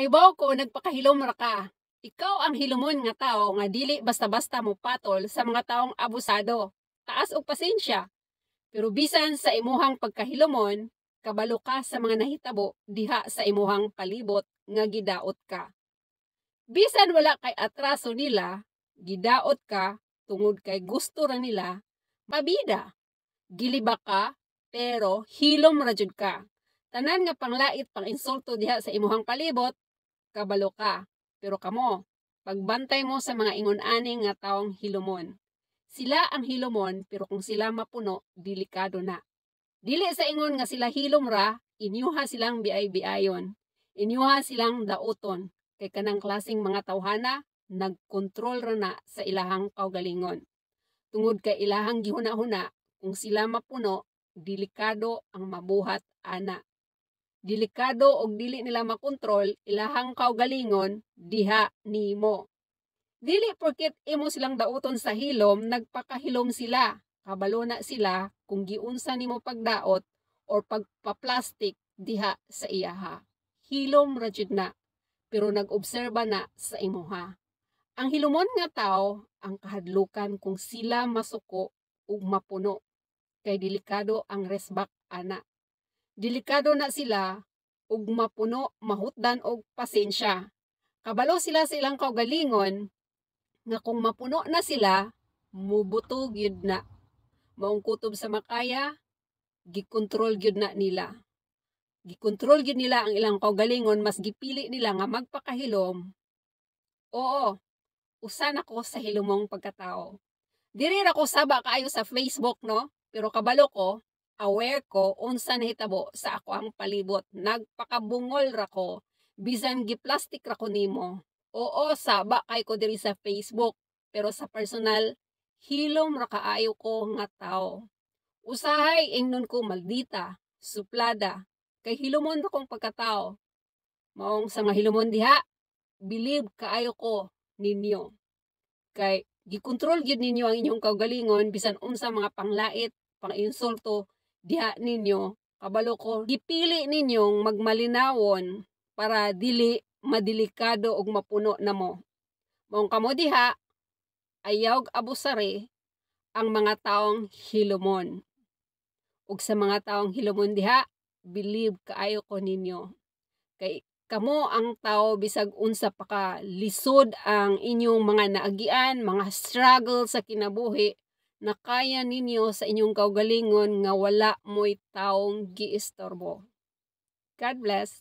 Kahibaw ko nagpakahilom ra ka. Ikaw ang hilumon nga tao nga dili basta-basta mo patol sa mga taong abusado. Taas og pasensya. Pero bisan sa imuhang pagkahilumon, kabalo ka sa mga nahitabo diha sa imuhang palibot nga gidaot ka. Bisan wala kay atraso nila, gidaot ka tungod kay gusto ra nila mabida. Gilibak ka, pero hilom ra jud ka. Tanan nga panglait, pang-insulto diha sa imuhang palibot, kabalo ka. Pero kamo, pagbantay mo sa mga ingon ani nga taong hilumon. Sila ang hilumon, pero kung sila mapuno, delikado na. Dili sa ingon nga sila hilom ra, inyuha silang biay-biayon. Inyuha silang dauton. Kay kanang klaseng mga tawhana, nagkontrol ra na sa ilahang kaugalingon. Tungod kay ilahang gihuna-huna, kung sila mapuno, delikado ang mabuhat ana. Delikado og dili nila makontrol ilahang kaugalingon diha nimo. Dili porket imo silang dauton sa hilom, nagpakahilom sila. Kabalo na sila kung giunsa nimo pagdaot or pagpa-plastic diha sa iyaha. Hilom ra jud na, pero nag-obserba na sa imuha. Ang hilumon nga tao ang kahadlukan kung sila masuko ug mapuno. Kay delikado ang resbak ana. Delikado na sila ug mapuno, mahutdan og pasensya. Kabalo sila sa ilang kaugalingon nga kung mapuno na sila, mubuto gyud na. Maong kutob sa makaya, gikontrol gyud na nila. Gikontrol gyud nila ang ilang kaugalingon, mas gipili nila nga magpakahilom. Oo, usa na ko sa hilumong pagkatao. Diri ra ko saba kaayo sa Facebook, no? Pero kabalo ko, aware ko unsa nahitabo sa ako ang palibot. Nagpakabungol ra ko, bisan giplastic ra ko nimo. Oo, saba kay ko diri sa Facebook, pero sa personal, hilom ra kaayo ko nga tao. Usahay ingnon ko maldita, suplada, kay hilumon ra kong pagkatao. Maong sa mga hilumon diha, believe kaayo ko ninyo. Kay gikontrol gyud ninyo ang inyong kaugalingon bisan unsa mga panglait, pang-insulto diha ninyo. Kabalo ko, gipili ninyong magmalinawon para dili madelikado og mapuno namo. Maong kamo diha, ayaw abusari ang mga taong hilumon. Ug sa mga taong hilumon diha, believe kaayo ko ninyo. Kay kamo ang tao bisag unsa pa ka lisod ang inyong mga naagian, mga struggle sa kinabuhi, na kaya ninyo sa inyong kaugalingon nga wala mo'y taong giistorbo. God bless.